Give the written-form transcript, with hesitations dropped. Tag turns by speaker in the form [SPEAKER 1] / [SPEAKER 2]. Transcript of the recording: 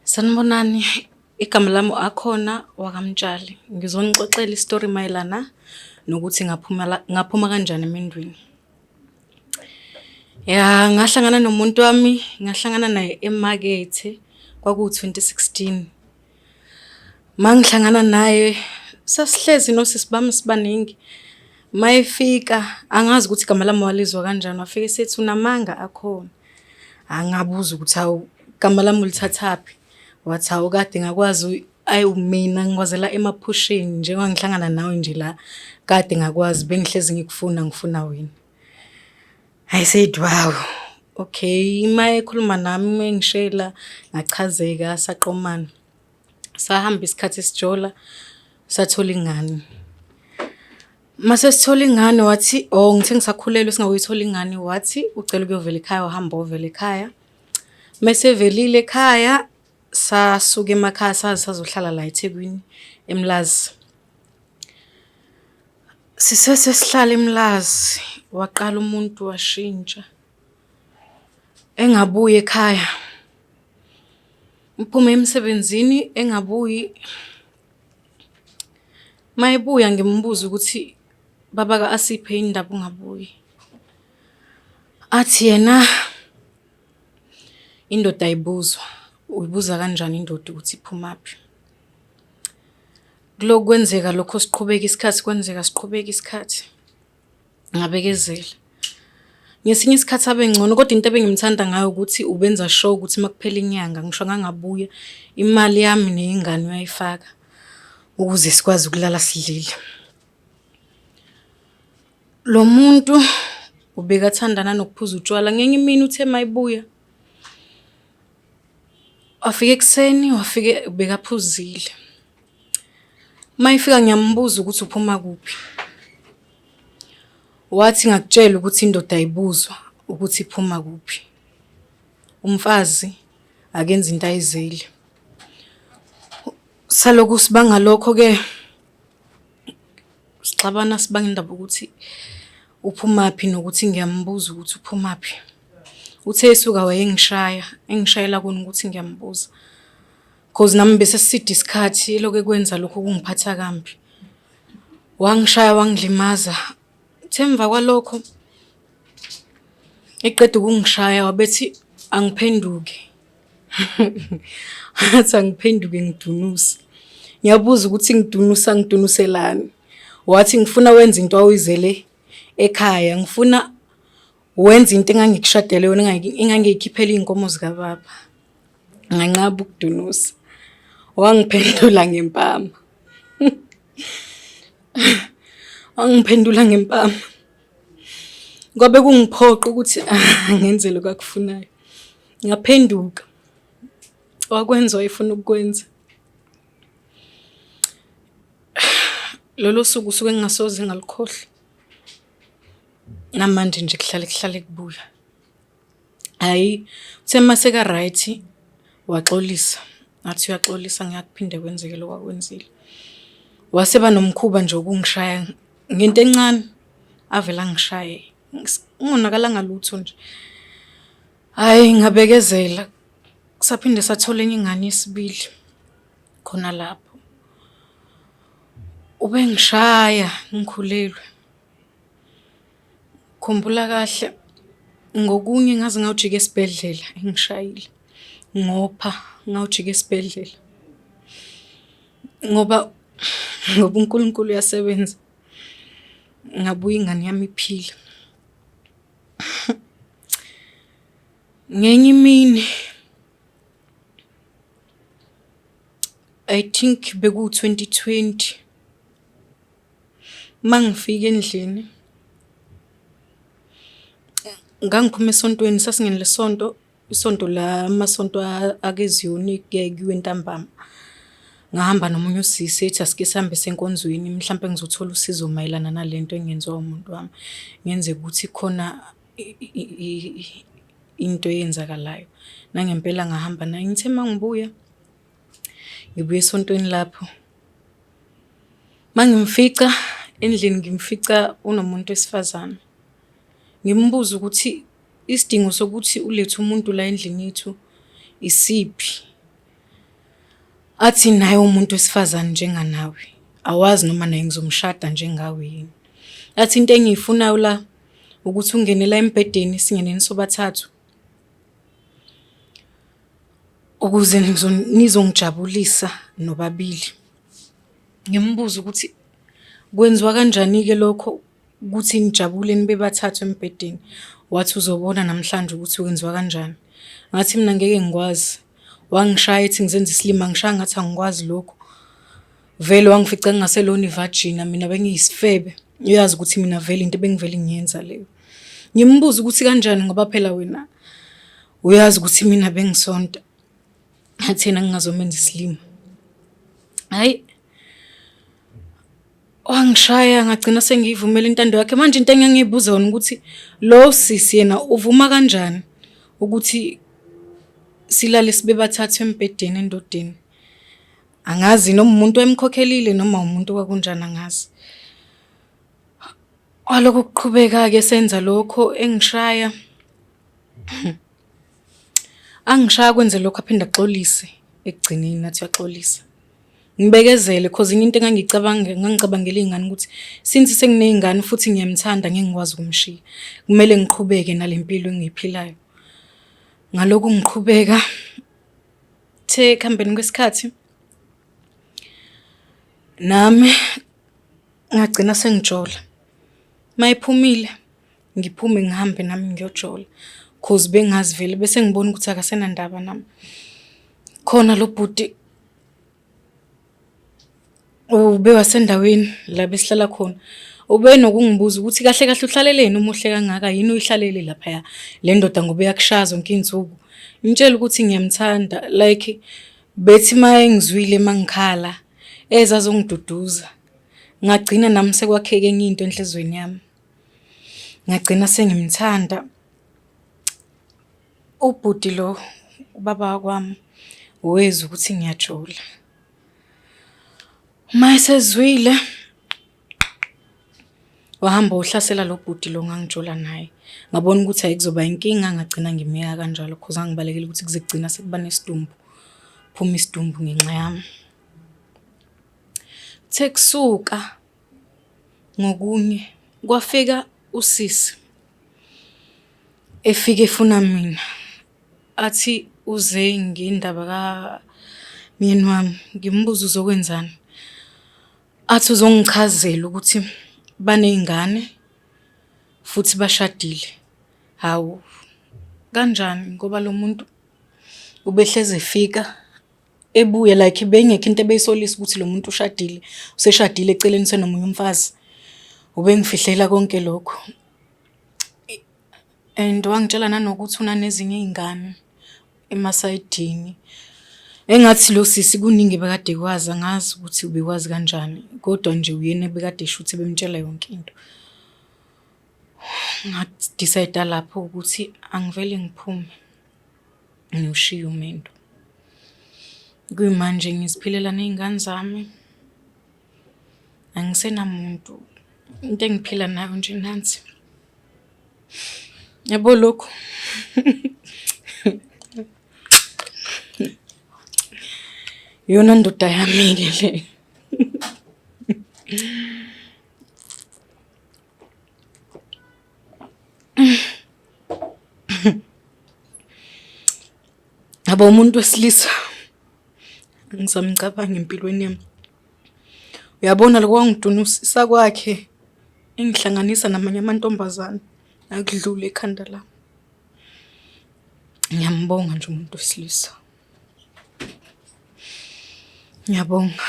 [SPEAKER 1] Sanibonani, igama lami u-Akhona wakaMtshali. Ngizonixoxela isitori mayelana nokuthi ngaphuma la, ngaphuma kanjani emendweni. Ya, ngahlangana nomuntu wami, ngahlangana naye emakethe, kwakuwu-2016. Uma ngihlangana naye sasihlezi nosisi bami sibaningi. Uma efika angazi ukuthi igama lami walizwa kanjani, wafika esethi unamanga Akhona. Angabuza ukuthi hawu igama lami ulithathaphi? Wathi hawu kade ngakwazi ayi mina ngikwazela emaphusheni njengoba ngihlangana nawe nje la kade ngakwazi bengihlezi ngikufuna ngifuna wena. I said wow. Okay, uma ekhuluma nami engishela ngachazeka saqomana. Sahamba isikhathi sijola sathola ingane. Mase sithola ingane wathi oh ngithe ngisakhulelwe singakuyithola ingane wathi ucela ukuyovela ekhaya wahamba wovela ekhaya. Mese evelile ekhaya sasuka emakhaya saze sazohlala la eThekwini eMlazi. Sisese sihlala eMlazi waqala umuntu washintsha engabuyi ekhaya. Ngiphume emsebenzini engabuyi. Mayebuya ngimbuza ukuthi baba ka-Asiphe yini ndaba ungabuyi? Athi yena indoda ayibuzwa, uyibuza kanjani indoda ukuthi iphumaphi? Kulokhu kwenzeka lokho siqhubeka isikhathi kwenzeka siqhubeka isikhathi. Ngabekezela. Ngesinye isikhathi abe ngcono kodwa into ebengimthanda ngayo ukuthi ubenza sure ukuthi uma kuphela inyanga ngisho ngangabuya imali yami neyengane uyayifaka ukuze sikwazi ukulala sidlile. Lo muntu ubekathandana nokuphuza utshwala ngenye imini uthe mayibuya wafika ekuseni wafike ubekaphuzile. Mayifika ngiyambuza ukuthi uphuma kuphi. Wathi ngakutshela ukuthi indoda ayibuzwa ukuthi iphuma kuphi. Umfazi akenzi into ayizele. Salokhu sibanga lokho-ke sixabana sibanga indaba ukuthi uphumaphi nokuthi ngiyambuza ukuthi uphumaphi. Uthe esuka wayengishaya, engishayela kona ukuthi ngiyambuza. Cause nami bese siside isikhathi elokhu ekwenza lokho kungiphatha kambi. Wangishaya wangilimaza. Uthe emva kwalokho eqeda ukungishaya wabethi angiphenduke. Wathi angiphenduke ngidunuse. Ngiyabuza ukuthi ngidunusa ngidunuselani. Wathi ngifuna wenze into awuyizele ekhaya, ngifuna wenze into engangikushadele yona engangiyikhiphela iy'nkomo zikababa. Nganqaba ukudunusa. Wangiphendula ngempama. Wangiphendula ngempama. Kwabe kungiphoqa ukuthi ngenze lokhu akufunayo. Ngaphenduka. Wakwenza wayefuna ukukwenza. Lolo suku usuke ngingasoze ngalukhohlwa. Namanje nje kuhlale kuhlale kubuya. Hhayi, uthe uma seka-right waxolisa, ngathi uyaxolisa ngeke kuphinde kwenzeke lokhu akwenzile. Wase eba nomkhuba nje wokungishaya ngento encane, avele angishaye kungonakalanga lutho nje. Hhayi ngabekezela, saphinde sathola enye ingane yesibili khona lapho. Ubengishaya ngikhulelwe. Khumbula kahle ngokunye ngaze ngawujika esibhedlela engishayile ngopha ngawujika esibhedlela ngoba ngoba uNkulunkulu uyasebenza ngabuya ingane yami iphila. Ngenye imini I think bekuwu-2020 Uma ngifika endlini ngangiphuma esontweni sasingenele isonto, isonto la amasonto akeZiyoni kuyaye kuyiwe ntambama. Ngahamba nomunye usisi ethi asike sihambe siye enkonzweni mhlampe ngizothola usizo mayelana nale nto engenziwa umuntu wami. Kungenzeka ukuthi khona into eyenzakalayo. Nangempela ngahamba naye, ngithe uma ngibuya, ngibuya esontweni lapho. Mangimfica endlini ngimfica unomuntu wesifazane. Ngimbuze ukuthi isidingo sokuthi ulethe umuntu la endlini yethu isiphi? Athi naye umuntu wesifazane njenganawe, awazi noma naye ngizomshada njengawe yini. Athi into engiyifunayo la ukuthi ungene la embhedeni singeneni sobathathu ukuze nizongijabulisa nobabili. Ngimbuze ukuthi kwenziwa kanjani-ke lokho ukuthi nijabule nibe bathathu embhedeni. Wathi uzobona namhlanje ukuthi kwenziwa kanjani. Ngathi mina ngeke ngikwazi. Wangishaya ethi ngizenza isilima, ngishaya ngathi angikwazi lokho. Vele wangifica ngingaselona ivajina mina bengiyisifebe. Uyazi ukuthi mina vele into ebengivele ngiyenza leyo. Ngimbuze ukuthi kanjani ngoba phela wena uyazi ukuthi mina bengisonta. Ngathi yena ngingazomenza isilima. Hhayi, wangishaya ngagcina sengiyivumela intando yakhe. Manje into engangiyibuza yona ukuthi lo sisi yena uvuma kanjani ukuthi silale sibe bathathu embhedeni endodeni. Angazi noma umuntu wayemkhokhelile noma umuntu kwakunjani angazi. Kwalokhu kuqhubeka-ke senza lokho engishaya. Angishaya kwenze lokho aphinde axolise ekugcineni athi uyaxolisa. Ngibekezele cause enye into engangicabanga ngangicabangela iy'ngane ukuthi since senginey'ngane futhi ngiyamthanda ngeke ngikwazi ukumshiya. Kumele ngiqhubeke nale mpilo engiyiphilayo. Ngalokhu ngiqhubeka, kuthe ekuhambeni kwesikhathi nami ngagcina sengijola. Mayephumile ngiphume ngihambe nami ngiyojola cause bengazi vele bese ngibona ukuthi akasenandaba nami. Khona lo bhuti ubewasendaweni la besihlala khona, ubenokungibuza ukuthi kahle kahle uhlaleleni umuhle kangaka yini uyihlalele laphaya le ndoda ngoba iyakushaya zonke iy'nsuku. Ngimtshele ukuthi ngiyamthanda like bethi uma engizwile uma ngikhala eze azongiduduza. Ngagcina nami sekwakheke enye into enhlizweni yami. Ngagcina sengimthanda. Ubhuti lo, ubaba wakwami wezwa ukuthi ngiyajola. Uma esezwile wahamba wohlasela lo bhuti lo ngangijola naye. Ngabona ukuthi hhayi kuzoba inkinga ngagcina ngimyeka kanjalo cause ngangibalekela ukuthi kuze kugcina sekuba nesidumbu, kuphume isidumbu ngenxa yami. Kuthe kusuka ngokunye kwafika usisi efika efuna mina athi uze ngendaba kamyeni wami, ngimbuze uzokwenzani? Athi uzongichazela ukuthi baney'ngane futhi bashadile. Hawu, kanjani ngoba lo muntu ubehlezi efika ebuya like beyingekho into ebeyisolisa ukuthi lo muntu ushadile, useshadile eceleni usenomunye umfazi. Ubengifihlela konke lokho. And wangitshela nanokuthi unanezinye iy'ngane emasayidini. Engathi lo sisi kuningi ebekade ekwazi, angazi ukuthi ubekwazi kanjani, kodwa nje uyena ebekade esho ukuthi bemtshela yonke into. Nga-decide-a lapho ukuthi angivele ngiphume ngiwushiye umendo. Kuyimanje ngiziphilela ney'ngane zami, angisenamuntu, into engiphila nayo nje nansi. Yabo lokhu iyona ndoda yami-ke le. Yabo umuntu wesilisa angisamcabangi empilweni yami. Uyabona lokhu kwangidunusisa kwakhe engihlanganisa namanye amantombazane akudluli ekhanda lami. Ngiyambonga nje umuntu wesilisa. Ngiyabonga.